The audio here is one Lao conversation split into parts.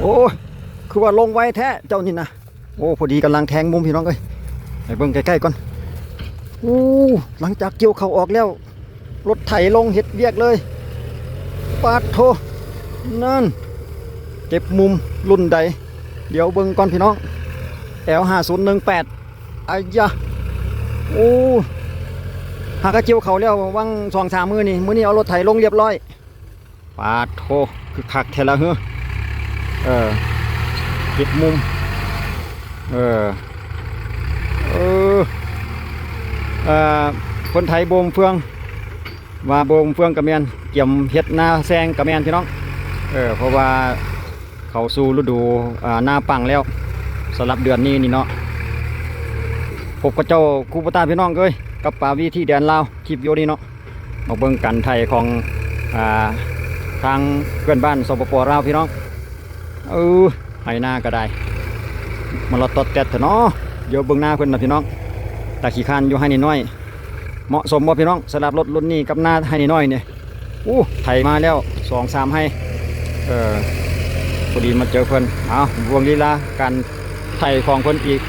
ໂອ້ຍ ຄືວ່າລົງໄວແທ້ເຈົ້ານີ້ນະ. ໂອ້ ພໍດີກຳລັງແທງມຸມພີ່ນ້ອງເອີຍ ໃຫ້ເບິ່ງໃກ້ໆກ່ອນ. ໂອ້ ຫຼັງຈາກກ່ຽວເຂົ້າອອກແລ້ວ ລົດໄຖລົງເຮັດວຽກເລີຍ. ປາດໂທ ນັ້ນ ເກັບມຸມລຸ້ນໃດ ດຽວເບິ່ງກ່ອນພີ່ນ້ອງ. ແອລຫ້າສູນໜຶ່ງແປດ ອາຍາ ໂອ້ ຫາກະກ່ຽວເຂົ້າແລ້ວຫວ່າງສອງສາມມື້ນີ້ ມື້ນີ້ເອົາລົດໄຖລົງລຽບຮ້ອຍ. ປາດໂທ ຄືຄັກແທ້ລະເຮີ. ເອີ ເກັບມຸມ ເອີ ເອີ ເອີ ຄົນໄທໂບມເຟືອງ ວ່າໂບມເຟືອງກະແມ່ນ ກຽມເຮັດນາແຊງກະແມ່ນພີ່ນ້ອງ. ເອີ ເພາະວ່າເຂົ້າສູ່ລະດູ ອາ ນາປັງແລ້ວ ສຳລັບເດືອນນີ້ນີ້ເນາະ. ພົບກັບເຈົ້າຄູໂບຕ້າພີ່ນ້ອງເອີຍ ກັບປາວີທີ່ແດນລາວ ຄລິບວິດີໂອນີ້ເນາະ. ມາເບິ່ງການໄຖຂອງ ອາ ທາງເພື່ອນບ້ານ ສປປ ລາວ ພີ່ນ້ອງ. ເອີ ໄຖນາກະໄດ້ ມາລອດຕອດແຕດແທ້ເນາະ. ດຽວເບິ່ງນາເພິ່ນນະພີ່ນ້ອງ ຕາຂີ້ຄ້ານຢູ່ໄຮ່ນ້ອຍໆ. ເໝາະສົມບໍ່ພີ່ນ້ອງ ສຳລັບລົດລຸ້ນນີ້ກັບນາໄຮ່ນ້ອຍໆນີ້? ໂອ້ ໄຖມາແລ້ວສອງສາມໄຮ່. ເອີ ພໍດີມາເຈີເພິ່ນ. ເອົາ ເບິ່ງລີລາການໄຖຂອງເພິ່ນອີກ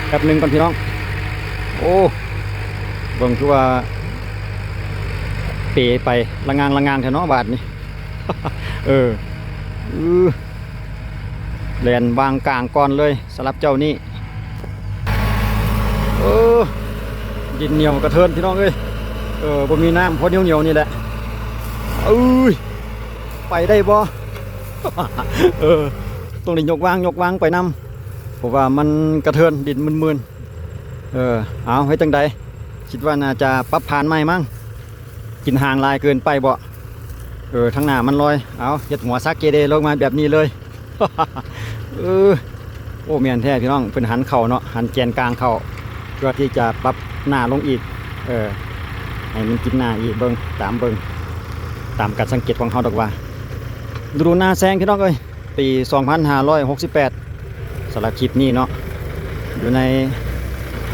ແປັບໜຶ່ງກ່ອນພີ່ນ້ອງ. ໂອ້ ເບິ່ງຄືວ່າເປໄປລະງາງລະງາງແທ້ເນາະບາດນີ້. ເອີ ອື ແລ່ນວາງກາງກ່ອນເລີຍສຳລັບເຈົ້ານີ້. ເອີ ດິນໜຽວກະເທີນພີ່ນ້ອງເອີຍ. ເອີ ບໍ່ມີນ້ຳ ພໍໜຽວໆນີ້ແຫຼະ. ເອີຍ ໄປໄດ້ບໍ່? ເອີ ຕ້ອງໄດ້ຍົກວາງ ຍົກວາງໄປນຳ ເພາະວ່າມັນກະເທີນ ດິນມື່ນໆ. ເອີ ເອົາ ເຮັດຈັ່ງໃດ? ຄິດວ່າໜ້າຈະປັບຜ່ານໃໝ່ມັ້ງ. ກິນຫາງຫຼາຍເກີນໄປບໍ່? ເອີ ທາງໜ້າມັນລອຍ. ເອົາ ເຮັດຫົວສັກເກເລລົງມາແບບນີ້ເລີຍ. ເອີ ໂອ້ ແມ່ນແທ້ພີ່ນ້ອງ ເພິ່ນຫັນເຂົ້າເນາະ ຫັນແກນກາງເຂົ້າ ເພື່ອທີ່ຈະປັບໜ້າລົງອີກ. ເອີ ໃຫ້ມັນກິນໜ້າອີກ ເບິ່ງ ຕາມເບິ່ງ ຕາມການສັງເກດຂອງເຮົາດອກວ່າ ລະດູນາແຊງພີ່ນ້ອງເອີຍ. ປີສອງພັນຫ້າຮ້ອຍຫົກສິບແປດ ສຳລັບຄລິບນີ້ເນາະ ຢູ່ໃນ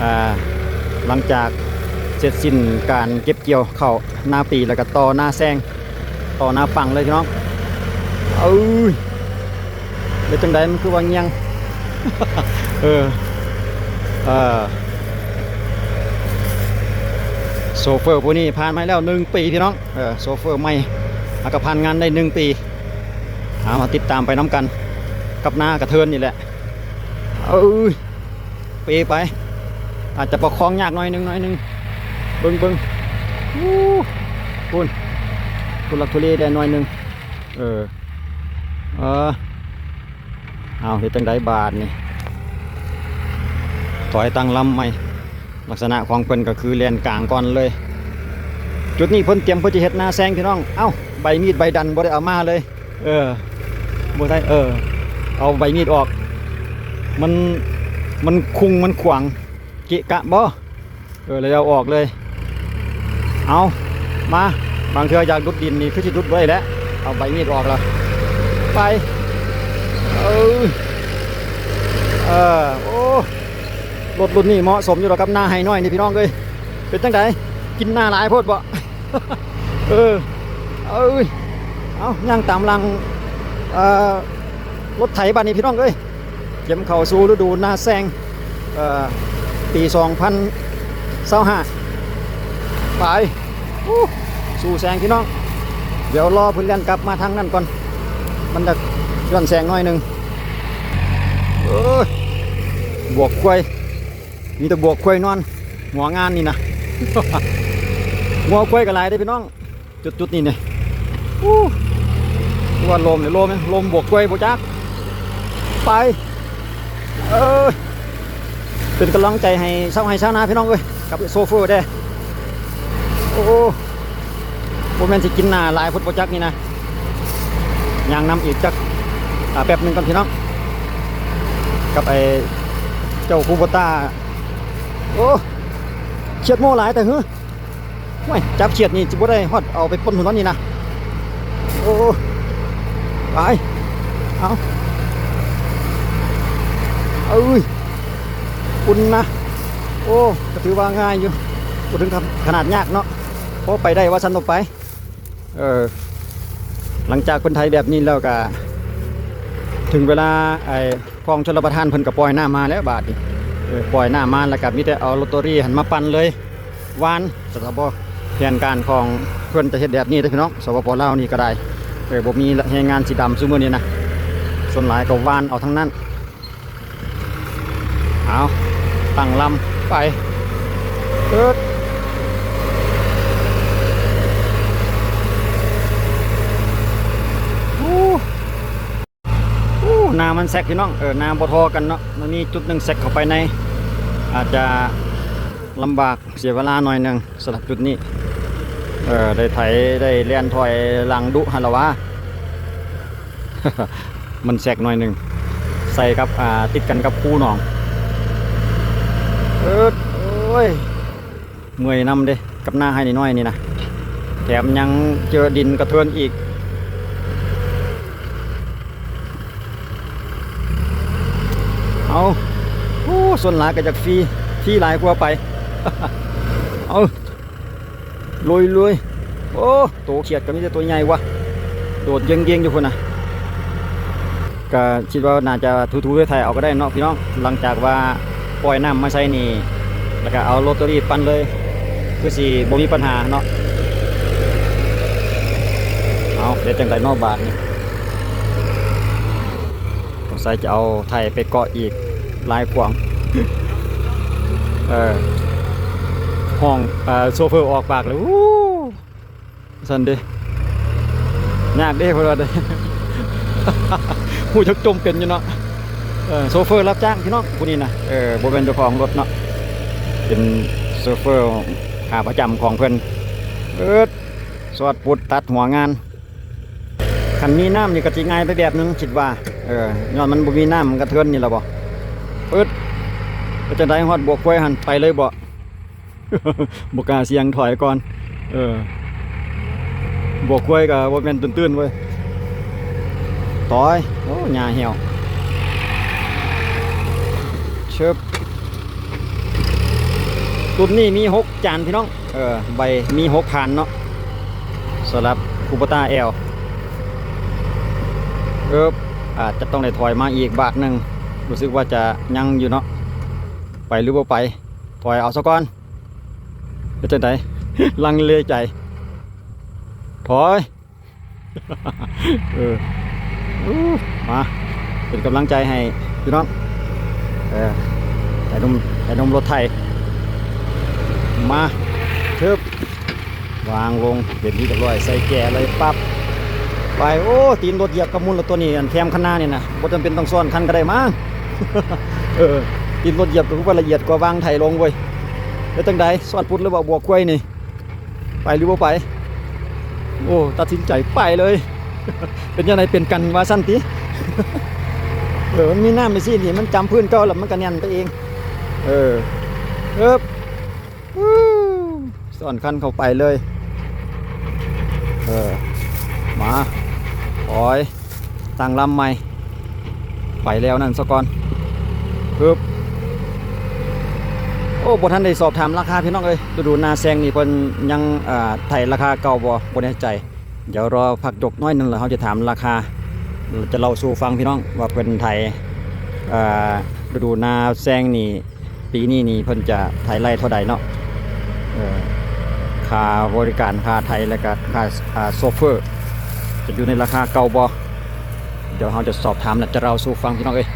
ອ່າ ຫຼັງຈາກເສັດສິ້ນການເກັບກ່ຽວເຂົ້ານາປີ ແລ້ວກະຕໍ່ນາແຊງ ຕໍ່ນາປັງເລີຍພີ່ນ້ອງ. ເອີຍ ເປັນຈັ່ງໃດ ມັນຄືວ່າງຽງ? ເອີ ເອີ ໂຊເຟີຜູ້ນີ້ຜ່ານມາແລ້ວໜຶ່ງປີພີ່ນ້ອງ. ເອີ ໂຊເຟີໃໝ່ ຫາກະຜ່ານງານໄດ້ໜຶ່ງປີ. ເອົາ ມາຕິດຕາມໄປນຳກັນກັບນາກະເທີນນີ້ແຫຼະ. ເອີຍ ເປໄປ ອາດຈະປະຄອງຍາກໜ້ອຍໜຶ່ງ ໜ້ອຍໜຶ່ງ. ເບິ່ງ ເບິ່ງ ອູ້ ພຸ້ນ ທຸລັກທຸເລແດ່ໜ້ອຍໜຶ່ງ. ເອີ ເອີ ເອົາ ເຮັດຈັ່ງໃດບາດນີ້? ຖອຍຕັ້ງລຳໃໝ່. ລັກສະນະຂອງເພິ່ນກະຄືແລ່ນກາງກ່ອນເລີຍ. ຈຸດນີ້ເພິ່ນຕຽມເພື່ອຈະເຮັດນາແຊງພີ່ນ້ອງ. ເອົ້າ ໃບມີດໃບດັນບໍ່ໄດ້ເອົາມາເລີຍ. ເອີ ບໍ່ໃຊ້ ເອີ ເອົາໃບມີດອອກ. ມັນ ມັນຄຸງ ມັນຂວາງ ເກະກະບໍ່? ເອີ ເລີຍເອົາອອກເລີຍ. ເອົາ ມາ ບາງເທື່ອຢາກດຸດດິນນີ້ຄືຊິດຸດບໍ່ໄດ້ແຫຼະ. ເອົາໃບມີດອອກລະ ໄປ. ເອີ ເອີ ໂອ້ ລົດລຸ້ນນີ້ເໝາະສົມຢູ່ດອກກັບນາໄຮ່ນ້ອຍນີ້ພີ່ນ້ອງເອີຍ. ເປັນຈັ່ງໃດ ກິນນາຫຼາຍໂພດບໍ່? ເອີ ເອີຍ ເອົາ ຍ່າງຕາມຫຼັງ ເອີ ລົດໄຖບາດນີ້ພີ່ນ້ອງເອີຍ. ກຽມເຂົ້າສູ່ລະດູນາແຊງ ເອີ ປີສອງພັນຊາວຫ້າ ໄປ. ອູ້ ສູ້ແຊງພີ່ນ້ອງ. ດຽວລໍເພິ່ນແລ່ນກັບມາທາງນັ້ນກ່ອນ ມັນຈະຍ້ອນແຊງໜ້ອຍໜຶ່ງ. ເອີຍ ບວກຄວາຍ ມີແຕ່ບວກຄວາຍນອນ ຫົວງານນີ້ນະ. ງົວຄວາຍກະຫຼາຍເດ້ພີ່ນ້ອງ ຈຸດໆນີ້ນີ້. ອູ້ ຄືວ່າລົມນີ້ ລົມ ລົມບວກຄວາຍບໍ່ຈັກ. ໄປ ເອີຍ ເປັນກຳລັງໃຈໃຫ້ຊາວໄຮ່ຊາວນາພີ່ນ້ອງເອີຍ ກັບໂຊເຟີແດ່. ໂອ້ ບໍ່ແມ່ນຊິກິນໜ້າຫຼາຍໂພດບໍ່ຈັກນີ້ນະ. ຍ່າງນຳອີກຈັກ ອາ ແປັບໜຶ່ງກ່ອນພີ່ນ້ອງ ກັບໄອ້ເຈົ້າຄູໂບຕ້າ. ໂອ້ ຂຽດໂມຫຼາຍແທ້ຫື? ໂອ້ຍ ຈັບຂຽດນີ້ຊິບໍ່ໄດ້ຮອດເອົາໄປປົ່ນພຸ້ນເນາະນີ້ນະ. ໂອ້ ໄປ ເອົາ ເອີຍ ອຸ່ນນະ. ໂອ້ ກະຖືວ່າງ່າຍຢູ່ ບໍ່ເຖິງຂະໜາດຍາກເນາະ ພໍໄປໄດ້ວ່າຊັ້ນເນາະ. ໄປ ເອີ ຫຼັງຈາກເພິ່ນໄຖແບບນີ້ແລ້ວກະ ເຖິງເວລາ ໄອ້ ຂອງຊົນລະປະທານເພິ່ນກໍປ່ອຍນ້ຳມາແລ້ວບາດນີ້. ເອີ ປ່ອຍນ້ຳມາແລ້ວກໍມີແຕ່ເອົາລົດໂຕຣີຫັ້ນມາປັ່ນເລີຍ ຫວ່ານ. ສະເພາະແຜນການຂອງເພິ່ນຈະເຮັດແບບນີ້ເດ້ພີ່ນ້ອງ, ສປປ ລາວນີ້ກໍໄດ້. ເອີ ບໍ່ມີແຮງງານສີດຳຊຸມື້ນີ້ນະ, ສ່ວນຫຼາຍກໍຫວ່ານເອົາທັງນັ້ນ. ເອົາ ຕັ້ງລຳໄປ. ເອີດ ໂອ້ ໂອ້ ນ້ຳມັນແຊກພີ່ນ້ອງ. ເອີ ນ້ຳບໍ່ທໍ່ກັນເນາະ, ມັນມີຈຸດໜຶ່ງແຊກເຂົ້າໄປໃນ ອາດຈະລຳບາກເສຍເວລາໜ້ອຍໜຶ່ງສຳລັບຈຸດນີ້. ເອີ ໄດ້ໄຖ ໄດ້ແລ່ນຖອຍຫຼັງດຸຫັ້ນລະຫວາ. ມັນແຊກໜ້ອຍໜຶ່ງ ໃສ່ກັບ ອ່າ ຕິດກັນກັບຄູໜອງ. ເອີດ ໂອ້ຍ ເມື່ອຍນຳເດ້ ກັບນາໄຮ່ນ້ອຍໆນີ້ນະ, ແຖມຍັງເຈີດິນກະເທີນອີກ. ເອົາ ໂອ້ ສ່ວນຫຼາຍກໍຢາກຟຣີ ຟຣີຫຼາຍກວ່າໄປ. ເອົາ ລຸຍໆ. ໂອ້ ໂຕຂຽດກໍມີແຕ່ໂຕໃຫຍ່ວະ, ໂດດເຢັງໆຢູ່ພຸ້ນນະ. ກະຄິດວ່າໜ້າຈະຖູໆໄຖເອົາກໍໄດ້ເນາະພີ່ນ້ອງ, ຫຼັງຈາກວ່າປ່ອຍນ້ຳມາໃສ່ນີ້ ແລ້ວກະເອົາລົດໂຕຣີປັ່ນເລີຍ ຄືຊິບໍ່ມີປັນຫາເນາະ. ເອົາ ເຮັດຈັ່ງໃດເນາະບາດນີ້? ສົງໄສຈະເອົາໄຖໄປເກາະອີກຫຼາຍຂວາງ. ເອີ ຫ້ອງ ເອີ ໂຊເຟີອອກປາກເລີຍ ຊັ້ນເດ້ ຍາກເດ້ເພິ່ນວ່າເດ້. ຮູ້ຈັກຈົ່ມເປັນຢູ່ເນາະ. ເອີ ໂຊເຟີຮັບຈ້າງພີ່ນ້ອງຜູ້ນີ້ນະ, ເອີ ບໍ່ແມ່ນເຈົ້າຂອງລົດເນາະ, ເປັນໂຊເຟີຂາປະຈຳຂອງເພິ່ນ. ເອີ ຊອດປຸດຕັດຫົວງານ. ຄັນມີນ້ຳນີ້ກໍຊິງ່າຍໄປແບບໜຶ່ງຄິດວ່າ. ເອີ ຍ້ອນມັນບໍ່ມີນ້ຳ ມັນກະເທີນນີ້ລະບໍ. ປຶດ ເປັນຈັ່ງໃດ ຮອດບົວຄວາຍຫັ້ນ ໄປເລີຍບໍ? ບໍ່ກ້າສ່ຽງ ຖອຍກ່ອນ. ເອີ ບົວຄວາຍກໍບໍ່ແມ່ນຕື້ນໆເວີຍ. ຖອຍ ໂອ້ ຫຍ້າຫ່ຽວ. ເຊີບ ລຸ້ນນີ້ມີຫົກຈານພີ່ນ້ອງ. ເອີ ໃບມີຫົກພັນເນາະ ສຳລັບຄູໂບຕ້າແອວ. ເອີບ ອາດຈະຕ້ອງໄດ້ຖອຍມາອີກບາດໜຶ່ງ, ຮູ້ສຶກວ່າຈະຍັງຢູ່ເນາະ. ໄປຫຼືບໍ່ໄປ? ຖອຍເອົາຊະກ່ອນ. ເປັນຈັ່ງໃດ? ລັງເລໃຈ. ຖອຍ. ເອີ ມາ ເປັນກຳລັງໃຈໃຫ້ພີ່ນ້ອງ. ເອີ ໄອ້ໜຸ່ມ ໄອ້ໜຸ່ມລົດໄຖ ມາ ເທິບ ວາງລົງເປັນທີ່ຮຽບຮ້ອຍ ໃສ່ແຈເລີຍ ປັບ ໄປ. ໂອ້ ຕີນລົດຢຽບກະມຸນລະຕົວນີ້ ອັນແຄມຄັນນານີ້ນະ ບໍ່ຈຳເປັນຕ້ອງຊ້ອນຄັນກໍໄດ້ມັ້ງ. ເອີ ຕີນລົດຢຽບກໍຄືວ່າລະອຽດກວ່າວາງໄຖລົງເວີຍ. ເຮັດຈັ່ງໃດ? ຊອດປຸດຫຼືວ່າບວກຄວາຍນີ້? ໄປຫຼືບໍ່ໄປ? ໂອ້ ຕັດສິນໃຈໄປເລີຍ. ເປັນຈັ່ງໃດເປັນກັນວ່າຊັ້ນຕິ. ເອີ ມັນມີນ້ຳໄປຊີ້ນີ້ ມັນຈຳພື້ນເກົ່າແລ້ວມັນກະແໜ້ນໄປເອງ. ເອີ ເອີບ ວູ້ ຊ້ອນຄັນເຂົ້າໄປເລີຍ. ເອີ ມາ ຖອຍ ຕັ້ງລຳໃໝ່ ໄປແລ້ວນັ້ນສະກ່ອນ. ປຶບ ໂອ້ ບໍ່ທັນໄດ້ສອບຖາມລາຄາພີ່ນ້ອງເອີຍ. ລະດູນາແຊງນີ້ເພິ່ນຍັງ ເອີ ໄຖລາຄາເກົ່າບໍ່ ບໍ່ແນ່ໃຈ. ດຽວລໍພັກຈົກໜ້ອຍໜຶ່ງ ແລ້ວເຮົາຈະຖາມລາຄາ ຈະເລົ່າສູ່ຟັງພີ່ນ້ອງວ່າເພິ່ນໄຖ ເອີ ລະດູນາແຊງນີ້ ປີນີ້ນີ້ເພິ່ນຈະໄຖໄລ່ເທົ່າໃດເນາະ. ເອີ ຄ່າບໍລິການ ຄ່າໄຖ ແລ້ວກະຄ່າ ອ່າ ໂຊເຟີ ຈະຢູ່ໃນລາຄາເກົ່າບໍ່? ດຽວເຮົາຈະສອບຖາມ ແລ້ວຈະເລົ່າສູ່ຟັງພີ່ນ້ອງເອີຍ.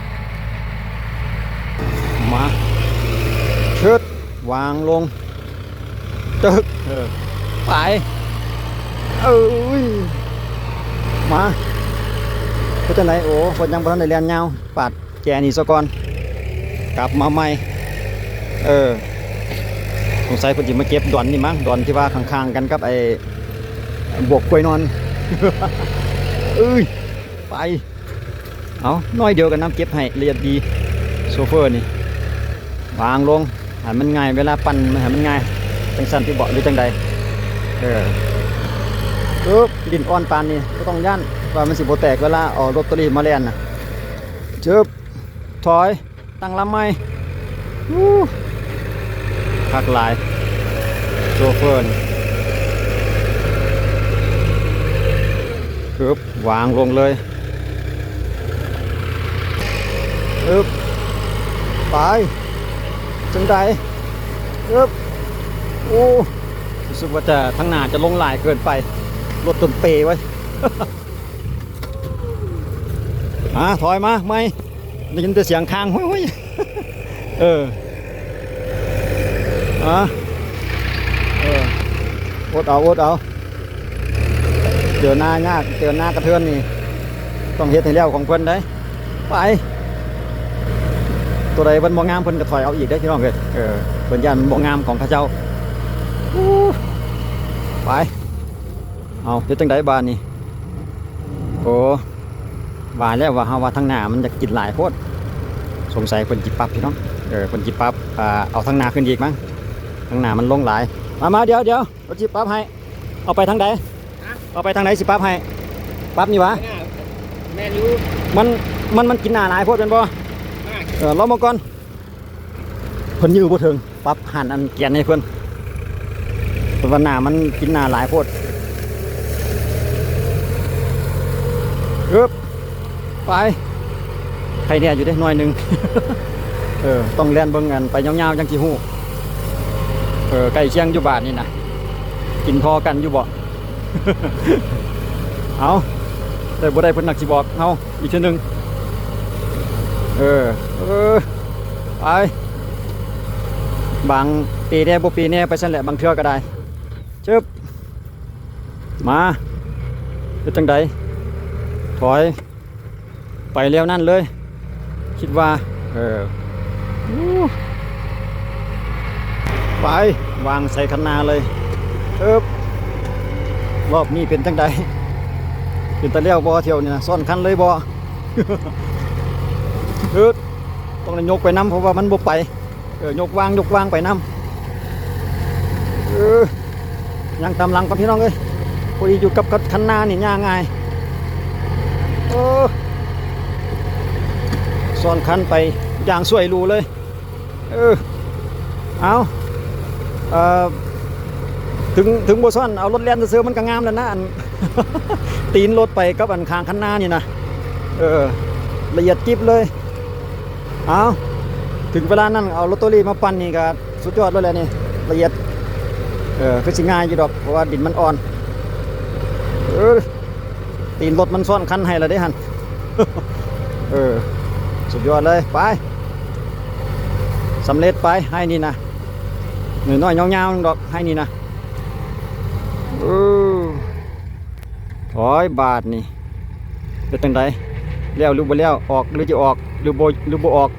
ມາ ເຊີດ ວາງລົງ ຕຶກ ເອີ ໄປ ເອີຍ ມາ ເຮັດຈັ່ງໃດ? ໂອ້ ເພິ່ນຍັງບໍ່ທັນໄດ້ແລ່ນຍາວ ປາດ ແຈນີ້ສະກ່ອນ ກັບມາໃໝ່. ເອີ ສົງໄສເພິ່ນຊິມາເກັບດອນນີ້ມັ້ງ ດອນທີ່ວ່າຂ້າງໆກັນກັບໄອ້ບວກຄວາຍນອນ. ເອີຍ ໄປ ເອົາ ໜ້ອຍດຽວກໍນຳເກັບໃຫ້ລະອຽດດີ. ໂຊເຟີນີ້ ວາງລົງໃຫ້ມັນງ່າຍ ເວລາປັ່ນໃຫ້ມັນງ່າຍ ຈັ່ງຊັ້ນຕິເບາະ ຫຼືຈັ່ງໃດ? ເອີ ເອີ ດິນອ່ອນປານນີ້ບໍ່ຕ້ອງຢ້ານວ່າມັນຊິບໍ່ແຕກ ເວລາເອົາລົດໂຕຣີມາແລ່ນນະ. ຈຶບ ຖອຍ ຕັ້ງລຳໃໝ່. ວູ້ ຄັກຫຼາຍ ໂຊເຟີນີ້. ປຶບ ວາງລົງເລີຍ. ອຶບ ໄປ ຈັ່ງໃດ ອຶບ ໂອ້ ຮູ້ສຶກວ່າຈະ ທາງໜ້າຈະລົງຫຼາຍເກີນໄປ ລົດຈົນເປໄວ້ ອາ ຖອຍມາໃໝ່ ໄດ້ຍິນແຕ່ສຽງຄາງ ໂອ້ຍ ໂອ້ຍ ເອີ ອາ ເອີ ອົດເອົາ ອົດເອົາ. ເຈີໜ້າຍາກ ເຈີໜ້າກະເທີນນີ້ ຕ້ອງເຮັດໃຫ້ແລ້ວຂອງເພິ່ນໄດ໋ ໄປ ໂຕໃດມັນບໍ່ງາມເພິ່ນກໍຖອຍເອົາອີກເດ້ພີ່ນ້ອງເອີຍ ເອີ ເພິ່ນຢ້ານມັນບໍ່ງາມຂອງເຂົາເຈົ້າ ໄປ ເອົາ ເຮັດຈັ່ງໃດບາດນີ້ ໂອ້ ວ່າແລ້ວວ່າ ເຮົາວ່າທາງໜ້າມັນຢາກກິນຫຼາຍໂພດ ສົງໄສເພິ່ນຊິປັບພີ່ນ້ອງ ເອີ ເພິ່ນຊິປັບ ອ່າ ເອົາທາງໜ້າຂຶ້ນອີກມັ້ງ ທາງໜ້າມັນລົງຫຼາຍ ມາ ມາ ດຽວ ດຽວ ເຮົາຊິປັບໃຫ້ ເອົາໄປທາງໃດ? ຮະ? ເອົາໄປທາງໃດຊິປັບໃຫ້? ປັບນີ້ຫວາ? ແມ່ນຢູ່ ມັນ ມັນ ມັນກິນໜ້າຫຼາຍໂພດແມ່ນບໍ່? ເອີ ລອງເບິ່ງກ່ອນ ເພິ່ນຢື້ບໍ່ເຖິງ ປັບຫັນອັນແກນໃຫ້ເພິ່ນ ເພິ່ນວ່າໜ້າມັນກິນໜ້າຫຼາຍໂພດ ອຶບ ໄປ ໃຄແດ່ຢູ່ເດ້ໜ້ອຍໜຶ່ງ ເອີ ຕ້ອງແລ່ນເບິ່ງອັນໄປຍາວໆ ຈັ່ງຊິຮູ້ ເອີ ໃກ້ຄຽງຢູ່ບາດນີ້ນະ ກິນພໍກັນຢູ່ບໍ່? ເອົາ ໄດ້ບໍ່ໄດ້ເພິ່ນນັກຊິບອກເຮົາອີກເທື່ອໜຶ່ງ ເອີ ເອີ ໄປ ບາງເປແດ່ບໍ່ເປແດ່ໄປຊັ້ນແຫຼະ ບາງເທື່ອກໍໄດ້ ຈຶບ ມາ ເຮັດຈັ່ງໃດ? ຖອຍ ໄປແລ້ວນັ້ນເລີຍ ຄິດວ່າ ເອີ ໄປ ວາງໃສ່ຄັນໜ້າເລີຍ ເອີບ ລອບນີ້ເປັນຈັ່ງໃດ? ເປັນຕາແລ້ວບໍ່? ຖ້ຽວນີ້ນະ ຊ້ອນຄັນເລີຍບໍ່? ເອີ ຕ້ອງໄດ້ຍົກໄປນຳ ເພາະວ່າມັນບໍ່ໄປ. ເອີ ຍົກວາງ ຍົກວາງໄປນຳ ເອີ ຍ່າງຕາມຫຼັງກ່ອນພີ່ນ້ອງເອີຍ ພໍດີຢູ່ກັບ ກັບຄັນໜ້ານີ້ຍ່າງງ່າຍ ເອີ ຊ້ອນຄັນໄປຢ່າງສວຍຫຼູເລີຍ ເອີ ເອົາ ເອີ ເຖິງ ເຖິງບໍ່ຊ້ອນ ເອົາລົດແລ່ນຊື່ໆ ມັນກໍງາມແລ້ວນະ ອັນ ຕີນລົດໄປກັບອັນຂ້າງຄັນໜ້ານີ້ນະ ເອີ ລະອຽດຈິບເລີຍ. ເອົາ ເຖິງເວລານັ້ນເອົາໂຣໂຕຣີມາປັ່ນນີ້ກໍສຸດຍອດໂລດແຫຼະນີ້ ລະອຽດ ເອີ ຄືຊິງ່າຍຢູ່ດອກ ເພາະວ່າດິນມັນອ່ອນ ເອີ ຕີນລົດມັນຊ້ອນຄັນໃຫ້ລະເດ້ຫັ້ນ ເອີ ສຸດຍອດເລີຍ ໄປ ສຳເລັດໄປ ໄຮ່ນີ້ນະ ນ້ອຍໆຍາວໆໜຶ່ງດອກ ໄຮ່ນີ້ນະ ເອີ. ໂອ້ຍ ບາດນີ້ເປັນຈັ່ງໃດ ແລ້ວຫຼືບໍ່ແລ້ວ ອອກຫຼືຈະອອກ ຫຼືບໍ່ ຫຼືບໍ່ອອກ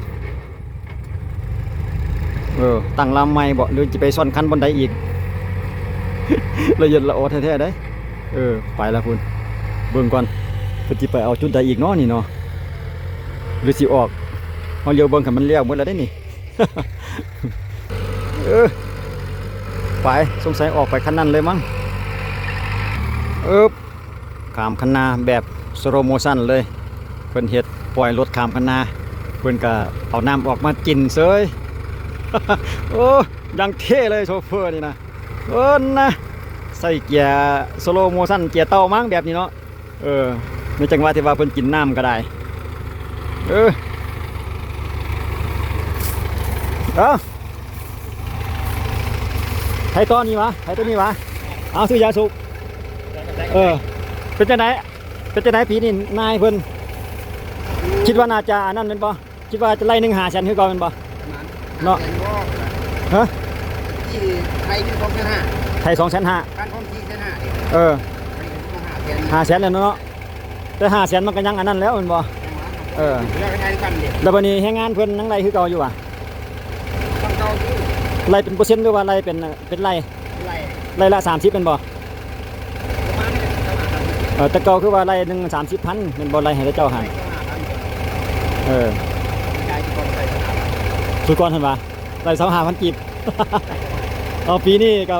ເອີ ຕັ້ງລຳໃໝ່ບໍ່ ຫຼືຈະໄປຊ້ອນຄັນບ່ອນໃດອີກ ລະອຽດລະອໍແທ້ໆເດ້ ເອີ ໄປລະພຸ້ນ ເບິ່ງກ່ອນ ເພິ່ນຊິໄປເອົາຈຸດໃດອີກເນາະນີ້ເນາະ ຫຼືຊິອອກ ເຮົາຫຼຽວເບິ່ງຄັນມັນແລ້ວໝົດແລ້ວເດ້ນີ້. ເອີ ໄປ ສົງໄສອອກໄປຄັນນັ້ນເລີຍມັ້ງ ເອີບ ຂ້າມຄັນນາແບບສໂລໂມຊັນເລີຍ ເພິ່ນເຮັດປ່ອຍລົດຂ້າມຄັນນາ ເພິ່ນກະເອົານ້ຳອອກມາຈິ້ນເສີຍ ໂອ້ ຢ່າງເທ່ເລີຍໂຊເຟີນີ້ນະ ເອີນນະ ໃສ່ເກຍສໂລໂມຊັນ ເກຍເຕົ່າມັ້ງແບບນີ້ເນາະ. ເອີ ໃນຈັງຫວະທີ່ວ່າເພິ່ນກິນນ້ຳກໍໄດ້ ເອີ ເອີ ໃຜຕໍ່ນີ້ຫວາ ໃຜຕໍ່ນີ້ຫວາ ເອົາ ຊື້ຢາສູບ ເອີ ເປັນຈັ່ງໃດ ເປັນຈັ່ງໃດປີນີ້ນາຍເພິ່ນ ຄິດວ່າໜ້າຈະອັນນັ້ນແມ່ນບໍ່? ຄິດວ່າຈະໄລ່ໜຶ່ງຫ້າແສນຄືເກົ່າແມ່ນບໍ່? ປະມານ ເນາະ ຫ້າແສນບໍ່ ຮະ ທີ່ໄທຢູ່ສອງແສນຫ້າ ໄທສອງແສນຫ້າ ການຄອມສີ່ແສນຫ້າເດ້ ເອີ ໄທຢູ່ຫ້າແສນ ຫ້າແສນແລ້ວເນາະ ແຕ່ຫ້າແສນມັນກໍຍັງອັນນັ້ນແລ້ວແມ່ນບໍ່? ຍັງຫວາ ເອີ ແລ້ວກໍໄທນຳກັນເດ້ ແລ້ວບັດນີ້ແຮງງານເພິ່ນຍັງໄລ່ຄືເກົ່າຢູ່ຫວາ? ສ່ຳເກົ່າຢູ່ ໄລ່ເປັນເປີເຊັນ ຫຼືວ່າໄລ່ເປັນ ເປັນໄລ່? ເປັນໄລ່ ໄລ່ລະສາມສິບແມ່ນບໍ່? ປະມານນີ້ແຫຼະ ເອີ ແຕ່ເກົ່າຄືວ່າໄລ່ໜຶ່ງສາມສິບພັນແມ່ນບໍ່ ໄລ່ໃຫ້ເຈົ້າຫັ້ນ ເອີ ຊຸດກ່ອນຫັ້ນຫວາ ໄລ່ຊາວຫ້າພັນກີບ ເອົາ ປີນີ້ກໍ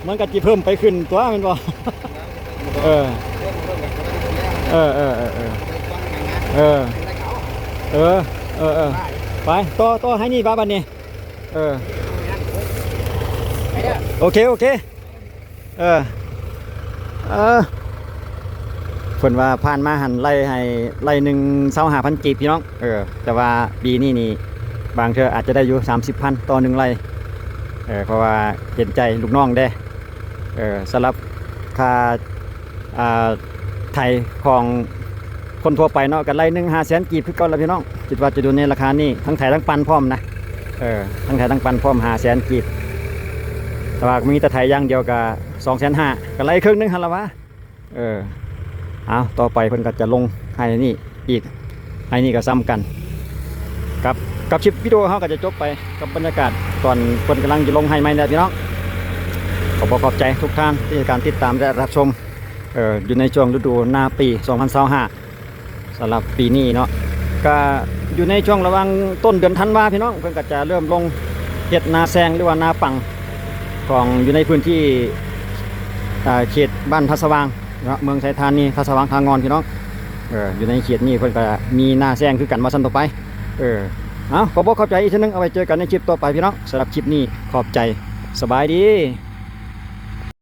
ມັນກໍຊິເພີ່ມໄປຂຶ້ນຕົວະແມ່ນບໍ່? ເອີ ເອີ ເອີ ເອີ ເອີ ເອີ ເອີ ເອີ ໄປ ຕໍ່ ຕໍ່ໃຫ້ນີ້ບາດ ບາດນີ້ ເອີ ໂອເຄ ໂອເຄ. ເອີ ເອີ ເອີ ເພິ່ນວ່າຜ່ານມາຫັ້ນໄລ່ໃຫ້ໄລ່ໜຶ່ງຊາວຫ້າພັນກີບພີ່ນ້ອງ. ເອີ ແຕ່ວ່າປີນີ້ນີ້ບາງເທື່ອອາດຈະໄດ້ຢູ່ສາມສິບພັນຕໍ່ໜຶ່ງໄລ່. ເອີ ເພາະວ່າເຫັນໃຈລູກນ້ອງເດ້. ເອີ ສຳລັບຄ່າ ອ່າ ໄຖຂອງຄົນທົ່ວໄປເນາະ ກໍໄລ່ໜຶ່ງຫ້າແສນກີບຄືເກົ່າລະພີ່ນ້ອງ. ຄິດວ່າຈະຢູ່ໃນລາຄານີ້ ທັງໄຖທັງປັ່ນພ້ອມນະ. ເອີ ທັງໄຖທັງປັ່ນພ້ອມຫ້າແສນກີບ. ແຕ່ວ່າມີແຕ່ໄຖຢ່າງດຽວກໍສອງແສນຫ້າ ກໍໄລ່ເຄິ່ງໜຶ່ງຫັ້ນລະຫວາ. ເອີ ເອົາ ຕໍ່ໄປເພິ່ນກໍຈະລົງໄຮ່ນີ້ອີກ ໄຮ່ນີ້ກໍສ່ຳກັນ. ກັບ ກັບຄລິບວິດີໂອເຮົາກໍຈະຈົບໄປກັບບັນຍາກາດຕອນເພິ່ນກຳລັງຈະລົງໄຮ່ໃໝ່ແລ້ວພີ່ນ້ອງ. ຂໍບອກຂອບໃຈທຸກທ່ານທີ່ໃຫ້ການຕິດຕາມ ແລະ ຮັບຊົມ ເອີ ຢູ່ໃນຊ່ວງລະດູນາປີສອງພັນຊາວຫ້າ ສຳລັບປີນີ້ເນາະ ກະຢູ່ໃນຊ່ວງລະຫວ່າງຕົ້ນເດືອນທັນວາພີ່ນ້ອງ ເພິ່ນກໍຈະເລີ່ມລົງເຮັດນາແຊງ ຫຼືວ່ານາປັງ ຂອງຢູ່ໃນພື້ນທີ່ ເຂດບ້ານທ່າສະຫວ່າງເນາະ ເມືອງໄຊທານີ ທ່າສະຫວ່າງ ທ່າງ່ອນພີ່ນ້ອງ. ເອີ ຢູ່ໃນເຂດນີ້ເພິ່ນກໍມີນາແຊງຄືກັນວ່າຊັ້ນຕໍ່ໄປ. ເອີ ເອົາ ຂໍບອກຂອບໃຈອີກເທື່ອໜຶ່ງ ເອົາໄວ້ເຈີກັນໃນຄລິບຕໍ່ໄປພີ່ນ້ອງ. ສຳລັບຄລິບນີ້ຂອບໃຈ ສະບາຍດີ.